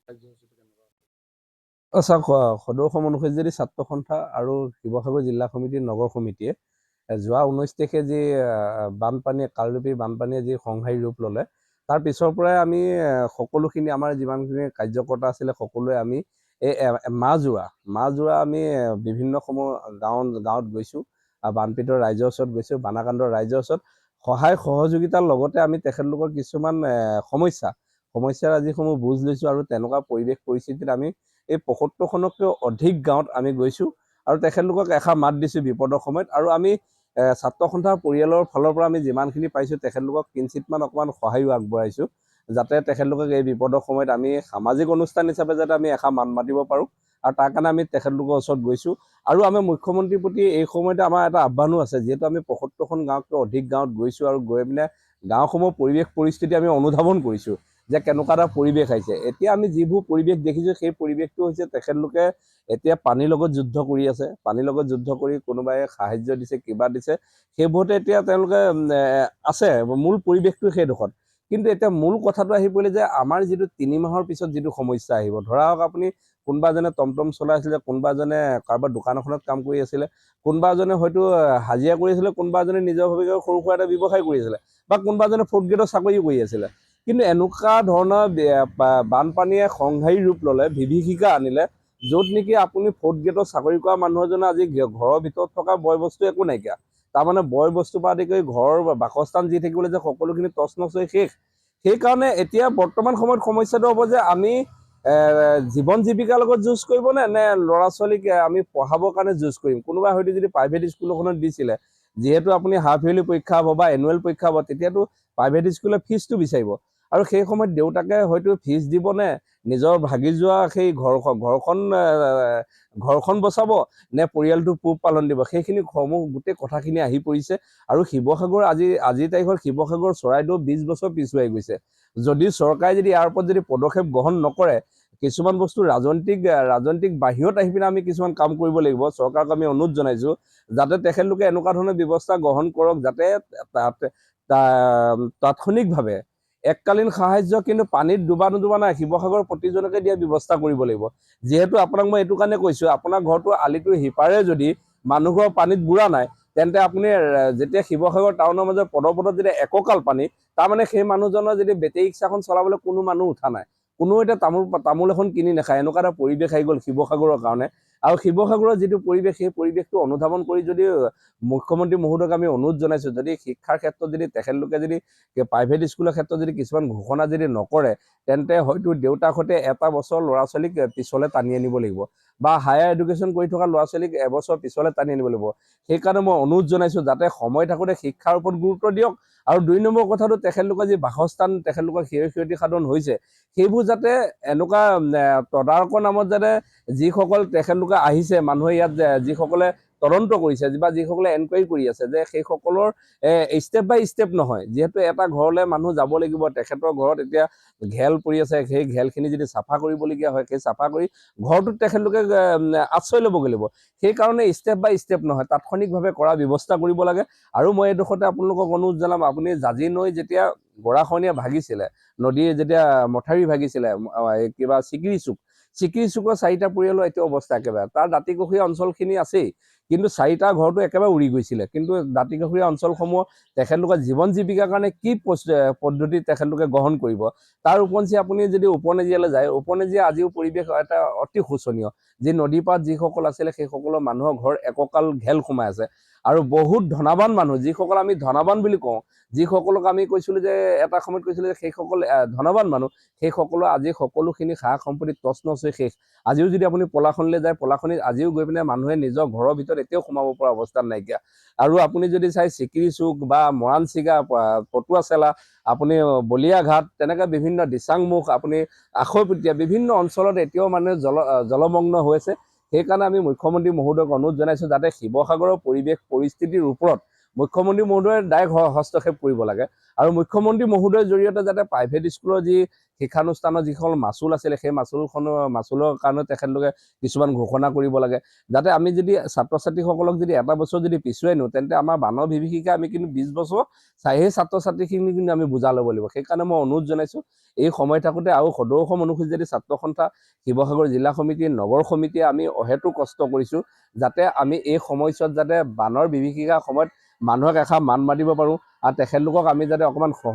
কাৰ্যসূচীটো কেনেকুৱা? চাওক, সদৌ অসম অনুসূচিত জাতি ছাত্ৰ সন্থা আৰু শিৱসাগৰ জিলা সমিতিৰ নগৰ সমিতিয়ে যোৱা 19 তাৰিখে যি বানপানীয়ে, কালৰূপী বানপানীয়ে যি সংহাৰী ৰূপ ল'লে, তাৰ পিছৰ পৰাই আমি সকলোখিনি আমাৰ যিমানখিনি কাৰ্যকৰ্তা আছিলে সকলোৱে আমি এই মাহজোৰা আমি বিভিন্ন সমূহ গাঁৱত গৈছোঁ, বানপীড়িত ৰাইজৰ ওচৰত গৈছোঁ, বানাক্ৰান্ত ৰাইজৰ ওচৰত সহায় সহযোগিতাৰ লগতে আমি তেখেতলোকৰ কিছুমান সমস্যাৰ যিসমূহ বুজ লৈছোঁ আৰু তেনেকুৱা পৰিৱেশ পৰিস্থিতিত আমি এই 75খনতকৈও অধিক গাঁৱত আমি গৈছোঁ আৰু তেখেতলোকক এষাৰ মাত দিছোঁ বিপদৰ সময়ত। আৰু আমি ছাত্ৰ সন্থাৰ পৰিয়ালৰ ফালৰ পৰা আমি যিমানখিনি পাইছোঁ তেখেতলোকক কিঞ্চিতমান অকণমান সহায়ো আগবঢ়াইছোঁ, যাতে তেখেতলোকক এই বিপদৰ সময়ত আমি সামাজিক অনুষ্ঠান হিচাপে যাতে আমি এষাৰ মাত মাতিব পাৰোঁ আৰু তাৰ কাৰণে আমি তেখেতলোকৰ ওচৰত গৈছোঁ। আৰু আমি মুখ্যমন্ত্ৰীৰ প্ৰতি এই সময়তে আমাৰ এটা আহ্বানো আছে, যিহেতু আমি 75খন গাঁৱতকৈ অধিক গাঁৱত গৈছোঁ আৰু গৈ পিনে গাঁওসমূহৰ পৰিৱেশ পৰিস্থিতি আমি অনুধাৱন কৰিছোঁ যে কেনেকুৱা এটা পৰিৱেশ আহিছে। এতিয়া আমি যিবোৰ পৰিৱেশ দেখিছোঁ সেই পৰিৱেশটো হৈছে তেখেতলোকে এতিয়া পানীৰ লগত যুদ্ধ কৰি আছে, পানীৰ লগত যুদ্ধ কৰি কোনোবাই সাহাৰ্য দিছে, কিবা দিছে, সেইবোৰতে এতিয়া তেওঁলোকে আছে, মূল পৰিৱেশটো সেইডোখৰত। কিন্তু এতিয়া মূল কথাটো আহি পৰিলে যে আমাৰ যিটো 3 মাহৰ পিছত যিটো সমস্যা আহিব, ধৰা হওক আপুনি কোনোবা এজনে টমটম চলাই আছিলে, কোনোবা এজনে কাৰোবাৰ দোকান এখনত কাম কৰি আছিলে, কোনোবা এজনে হয়তো হাজিৰা কৰি আছিলে, কোনোবা এজনে নিজৰ ভাৱে সৰু সুৰা এটা ব্যৱসায় কৰি আছিলে, বা কোনোবা এজনে ফ'ৰ্থ গ্ৰেডৰ চাকৰি কৰি আছিলে। কিন্তু এনেকুৱা ধৰণৰ বানপানীয়ে সংহাৰী ৰূপ ল'লে, বিভীষিকা আনিলে, য'ত নেকি আপুনি ফ'ৰ্থ গ্ৰেডৰ চাকৰি কৰা মানুহ এজনে আজি ঘৰৰ ভিতৰত থকা বয় বস্তু একো নাইকিয়া, তাৰমানে বয় বস্তুৰ পৰা আদি কৰি ঘৰৰ বাসস্থান যি থাকিবলৈ যে সকলোখিনি তছনছ হৈ শেষ। সেইকাৰণে এতিয়া বৰ্তমান সময়ত সমস্যাটো হ'ব যে আমি জীৱন জীৱিকাৰ লগত যুঁজ কৰিব নে ল'ৰা ছোৱালীক আমি পঢ়াবৰ কাৰণে যুঁজ কৰিম। কোনোবাই হয়তো যদি প্ৰাইভেট স্কুল এখনত দিছিলে, যিহেতু আপুনি হাফ ইয়াৰলি পৰীক্ষা হ'ব বা এনুৱেল পৰীক্ষা হ'ব, তেতিয়াতো প্ৰাইভেট স্কুলে ফিজটো বিচাৰিব আৰু সেই সময়ত দেউতাকে হয়তো ফিজ দিবনে নিজৰ ভাগি যোৱা সেই ঘৰখন বচাব নে পৰিয়ালটো পোহপালন দিব, সেইখিনি সমূহ গোটেই কথাখিনি আহি পৰিছে। আৰু শিৱসাগৰ আজিৰ তাৰিখত শিৱসাগৰ চৰাইদেউ 20 বছৰ পিছুৱাই গৈছে। যদি চৰকাৰে যদি ইয়াৰ ওপৰত যদি পদক্ষেপ গ্ৰহণ নকৰে, কিছুমান বস্তু ৰাজনৈতিক বাহিৰত আহি পিনে আমি কিছুমান কাম কৰিব লাগিব। চৰকাৰক আমি অনুৰোধ জনাইছোঁ যাতে তেখেতলোকে এনেকুৱা ধৰণৰ ব্যৱস্থা গ্ৰহণ কৰক যাতে তাৎক্ষণিকভাৱে এককালীন সাহাৰ্য কিন্তু পানীত ডুবা নোডুবা নাই, শিৱসাগৰ প্ৰতিজনকে দিয়া ব্যৱস্থা কৰিব লাগিব। যিহেতু আপোনাক মই এইটো কাৰণে কৈছোঁ, আপোনাৰ ঘৰটো আলিটো সিপাৰে যদি মানুহ ঘৰ পানীত বুৰা নাই, তেন্তে আপুনি যেতিয়া শিৱসাগৰ টাউনৰ মাজত পদপথত যেতিয়া একঁকাল পানী, তাৰমানে সেই মানুহজনৰ যদি বেটেৰী ৰিক্সাখন চলাবলৈ কোনো মানুহ উঠা নাই, কোনো এতিয়া তামোল এখন কিনি নাখায়, এনেকুৱা এটা পৰিৱেশ আহি গ'ল শিৱসাগৰৰ কাৰণে। আৰু শিৱসাগৰৰ যিটো পৰিৱেশ, সেই পৰিৱেশটো অনুধাৱন কৰি যদি মুখ্যমন্ত্ৰী মহোদয়ক আমি অনুৰোধ জনাইছোঁ, যদি শিক্ষাৰ ক্ষেত্ৰত যদি তেখেতলোকে যদি প্ৰাইভেট স্কুলৰ ক্ষেত্ৰত যদি কিছুমান ঘোষণা যদি নকৰে, তেন্তে হয়তো দেউতাকহঁতে এটা বছৰ ল'ৰা ছোৱালীক পিছলৈ টানি আনিব লাগিব বা হায়াৰ এডুকেশ্যন কৰি থকা ল'ৰা ছোৱালীক এবছৰ পিছলৈ টানি আনিব লাগিব। সেইকাৰণে মই অনুৰোধ জনাইছোঁ যাতে সময় থাকোঁতে শিক্ষাৰ ওপৰত গুৰুত্ব দিয়ক। আৰু 2 নম্বৰ কথাটো, তেখেতলোকৰ যি বাসস্থান, তেখেতলোকৰ ক্ষয় ক্ষতি সাধন হৈছে, সেইবোৰ যাতে এনেকুৱা তদাৰকৰ নামত যাতে যিসকল তেখেতলোকে আহিছে, মানুহে ইয়াত যিসকলে তদন্ত কৰিছে বা যিসকলে এনকুৱাৰী কৰি আছে, যে সেইসকলৰ ষ্টেপ বাই ষ্টেপ নহয়, যিহেতু এটা ঘৰলৈ মানুহ যাব লাগিব, তেখেতৰ ঘৰত এতিয়া ঘেল পৰি আছে, সেই ঘেলখিনি যদি চাফা কৰিবলগীয়া হয়, সেই চাফা কৰি ঘৰটোত তেখেতলোকে আশ্ৰয় ল'বগৈ লাগিব। সেইকাৰণে ষ্টেপ বাই ষ্টেপ নহয়, তাৎক্ষণিকভাৱে কৰা ব্যৱস্থা কৰিব লাগে। আৰু মই এইডোখৰতে আপোনালোকক অনুৰোধ জনাম, আপুনি জাঁজী নৈ যেতিয়া গৰাখহনীয়া ভাগিছিলে, নদীৰ যেতিয়া মথাউৰি ভাগিছিলে, কিবা চিকিৰি চুক, চিকিৰি চুকৰ 4টা পৰিয়ালৰ এতিয়া অৱস্থা একেবাৰে, তাৰ দাঁতিকাষৰীয়া অঞ্চলখিনি আছেই, কিন্তু 4টা ঘৰটো একেবাৰে উৰি গৈছিলে। কিন্তু দাঁতিকাষৰীয়া অঞ্চলসমূহ তেখেতলোকৰ জীৱন জীৱিকাৰ কাৰণে কি পদ্ধতি তেখেতলোকে গ্ৰহণ কৰিব, তাৰ উপৰঞ্চি আপুনি যদি উপনেজীয়ালৈ যায়, উপনেজীয়া আজিও পৰিৱেশ এটা অতি শোচনীয়। যি নদী পাৰত যিসকল আছিলে সেইসকলৰ মানুহৰ ঘৰ একঁকাল ঘেল সোমাই আছে। আৰু বহুত ধনাবান মানুহ, যিসকল আমি ধনাবান বুলি কওঁ, যিসকলক আমি কৈছিলোঁ যে এটা সময়ত কৈছিলোঁ যে সেইসকল ধনবান মানুহ, সেইসকলৰ আজি সকলোখিনি সা সম্পত্তি তছনছ হৈ শেষ। আজিও যদি আপুনি পলাশনিলৈ যায়, পলাশনিত আজিও গৈ পিনে মানুহে নিজৰ ঘৰৰ ভিতৰত এতিয়াও সোমাব পৰা অৱস্থাত নাইকিয়া। আৰু আপুনি যদি চাই চিকিৰি চুক বা মৰাণচিগা, পটুৱা চেলা, আপুনি বলিয়াঘাট, তেনেকৈ বিভিন্ন দিচাংমুখ, আপুনি আখৈপতীয়া বিভিন্ন অঞ্চলত এতিয়াও মানুহে জলমগ্ন হৈ আছে। সেইকাৰণে আমি মুখ্যমন্ত্ৰী মহোদয়ক অনুৰোধ জনাইছোঁ যাতে শিৱসাগৰৰ পৰিৱেশ পৰিস্থিতিৰ ওপৰত মুখ্যমন্ত্ৰী মহোদয়ে ডাইৰেক্ট হস্তক্ষেপ কৰিব লাগে আৰু মুখ্যমন্ত্ৰী মহোদয়ৰ জৰিয়তে যাতে প্ৰাইভেট স্কুলৰ যি শিক্ষানুষ্ঠানৰ যিসকল মাচুল আছিলে, সেই মাচুলৰ কাৰণে তেখেতলোকে কিছুমান ঘোষণা কৰিব লাগে, যাতে আমি যদি ছাত্ৰ ছাত্ৰীসকলক যদি এটা বছৰ যদি পিছুৱাই নিওঁ, তেন্তে আমাৰ বানৰ বিভীষিকা আমি কিন্তু 20 বছৰ চাই সেই ছাত্ৰ ছাত্ৰীখিনি কিন্তু আমি বুজা ল'ব লাগিব। সেইকাৰণে মই অনুৰোধ জনাইছোঁ, এই সময় থাকোঁতে আৰু সদৌ অসম অনুসূচিত জাতি ছাত্ৰ সন্থা শিৱসাগৰ জিলা সমিতি, নগৰ সমিতিয়ে আমি অহেতুক কষ্ট কৰিছোঁ, যাতে আমি এই সময়ছোৱাত যাতে বানৰ বিভীষিকাৰ সময়ত মানুহক এষাৰ মান মাতিব পাৰোঁ আৰু তেখেতলোকক আমি যাতে অকণমান সহ